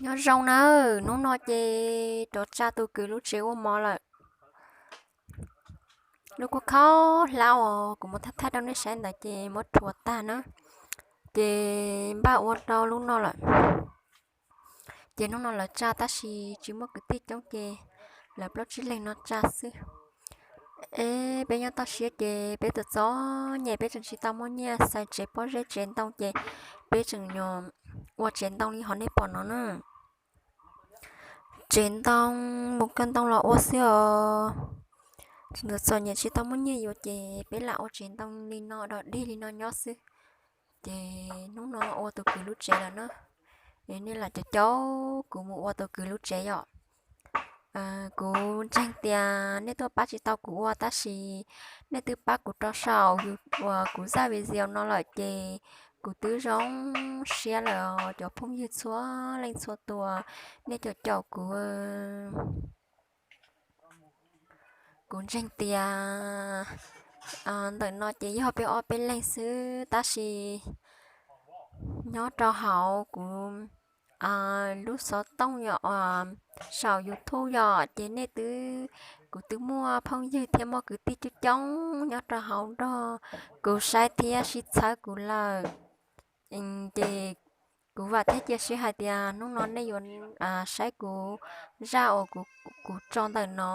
Nyob zoo nawb, hnub no ces rov tsa tus kwv lub tsev ua mov lawm. Lub kuj khaub hlab uas kuv muab thaij thaij rau nej saib ntawd ces muab rhuav tag na, ces npaj ua rau lub no lawm. Ces hnub no lawv tsa tab sis tsis muaj kwv tij coob ces lawv plaub tsib leeg no tsa xwb. Es peb nyob toj siab ces peb txom txom nyem, peb tseem tsis tau muaj nyiaj xais tsev pob zeb tsev ntoo ces peb tseem nyuam ua tsev ntoo li qhov nej pom no na. Tsev ntoo mus kaw ntoo los ua xwb os. Tseem txom nyem tsis tau muaj nyiaj yuav ces peb lam ua tsev ntoo li no dog dig li no nyob xwb. Ces hnub no ua tus kwv lub tsev lawm na. Es nej lam caum caum kuv mus ua tus kwv lub tsev yom. Kuv ntseeg tias nej tuaj pab tsis tau kuv ua tab sis nej twb pab kuv rau saum uas kuv zaj video no lawm ces kuv twb zoo siab lawm os cov phooj ywg txhua leej txhua tus, nej caum caum kuv. Kuv ntseeg tias ntawm no ces yog peb ob peb leeg xwb tab sis nyob rau hauv kuv lub xov tooj yom, saum YouTube yom, ces nej twb, kuv twb muaj phooj ywg thiab muaj kwv tij coob coob nyob rau hauv nrog kuv saib thiab sib txhawb kuv lawm. Ces kuv vam thiab cia siab hais tias hnub no nej yuav saib kuv zaj uas kuv tso ntawm no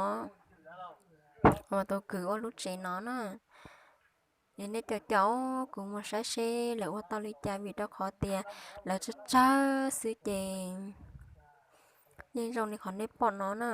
uas tus kwv ua lub tsev no na. Es nej caum caum kuv mus saib seb lawv ua tau li cas vim rau qhov tias lawv tsawg tsawg xwb ces yeej zoo li qhov nej pom no na.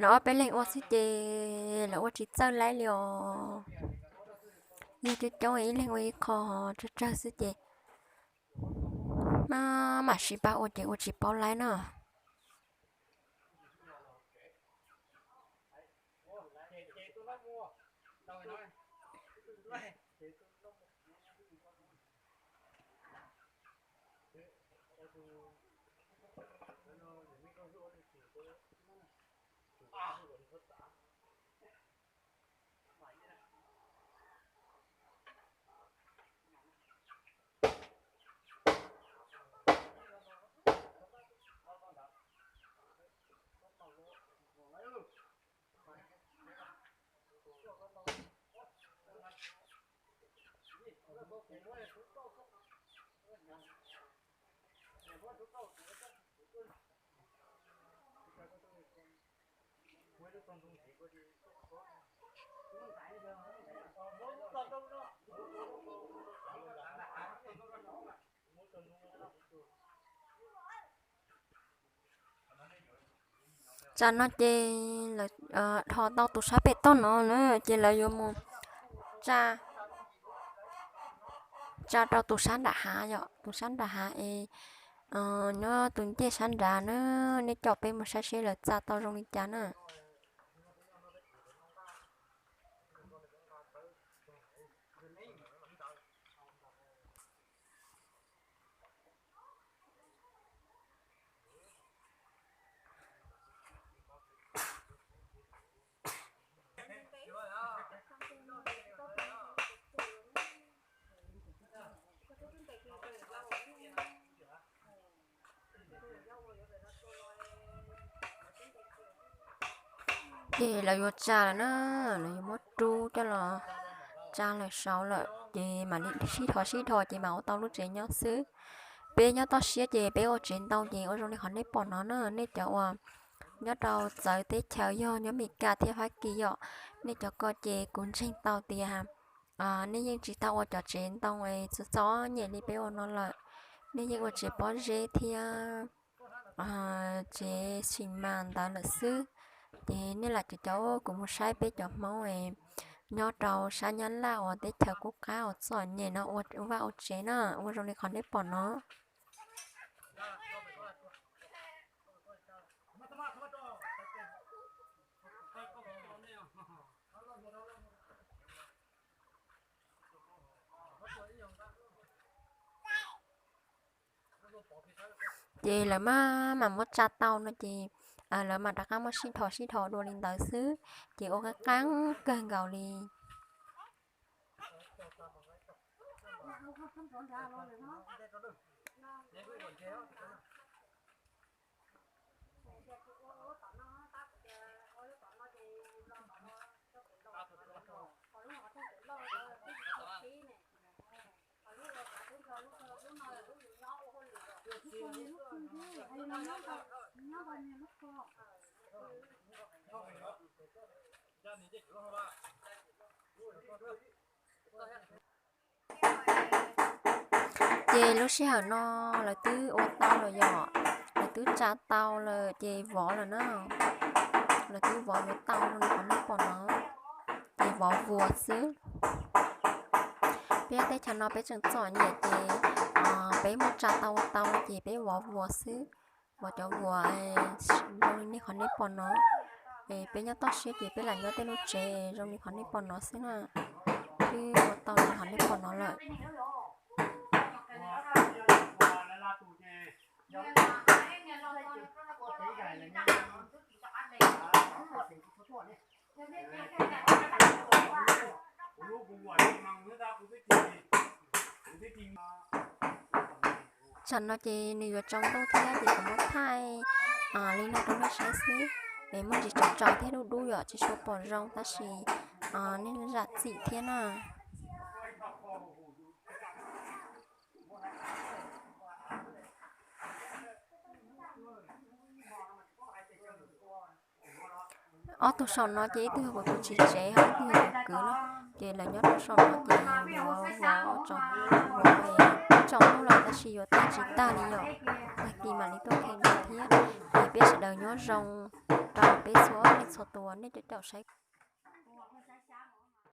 Lawv ob peb leeg ua xwb ces lawv ua tsis txawj laib li os. Yog coob coob ib leeg ua ib qho tsawg tsawg xwb ces mam sib pab ua ces ua tsis paub laib na. Tsam no ces lawv dhos tau tus sab pem toj no na ces lawv yuav mus tsa, tsa rau tus sab nram hav yom, tus sab nram hav es nyob tus ncej sab nrad na. Nej caum peb mus saib seb lawv tsa tau zoo li cas na. Ces lawv yuav tsa lawm na, lawv yuav muab rub coj los tsa lawm saud lawm ces mam li sib dhos sib dhos ces mam ua tau lub tsev nyob xwb. Peb nyob toj siab ces peb ua tsev ntoo ces ua zoo li qhov nej pom no na, nej cov uas nyob rau txawv teb chaws yog nyob Meskas thiab Fab Kis yom, nej cov ko ces kuv ntseeg tau tias nej yeej tsis tau ua cov tsev ntoo es txom txom nyem li peb ua no lawm, nej yeej ua tsev pob zeb thiab tsev xis mas ntawd lawm xwb. Ces nej lam cov cov kuv mus saib peb cov Hmoob nyob rau sab Nyab Laj uas teb chaws qub qab uas txom nyem no ua vaj ua tsev na, ua zoo li qhov nej pom no. Ces lawv maj mam muab tsa tau no ces lawv mam rov qab muab sib dhos sib dhos dua li ntawd xwb, ces ua qeeb qeeb kawg nkaus li. Ces lub sij hawm no lawv twb ua tau lawm yom, lawv twb tsa tau lawm ces vov lawm na. Lawv twb vov yuav tau li qhov nej pom no, ces vov vuas xwb. Peb teb chaws no peb tseem txom nyem ces peb muab tsa tau ua tau ces peb vov vuas xwb. Vov cov vuas zoo li nej qhov nej pom no. Es peb nyob toj siab ces peb lam nyob tej lub tsev zoo li qhov nej pom no xwb na. Twb ua tau li qhov nej pom no lawm. Tsam no ces nws yuav tsaus ntuj thiab ces kuv muab thaij li no rau nej saib xwb. Es muaj ntsis tsaus tsaus thiab dub dub yom, tsis tshua pom zoo tab sis nej zam txim thiab na. Ob tug saum no ces ib tug yog kuv tus txiv tsev ho ib tug yog kuv kwv na. Ces lawv nyob rau saum no ces yuav vov tsaus ntuj lawm tab sis yuav tag tsis tag li yom, tag kis mam li tuaj khe nws thiab. Ces peb sawv daws nyob zoo rau peb txhua leej txhua tus nej caum caum saib.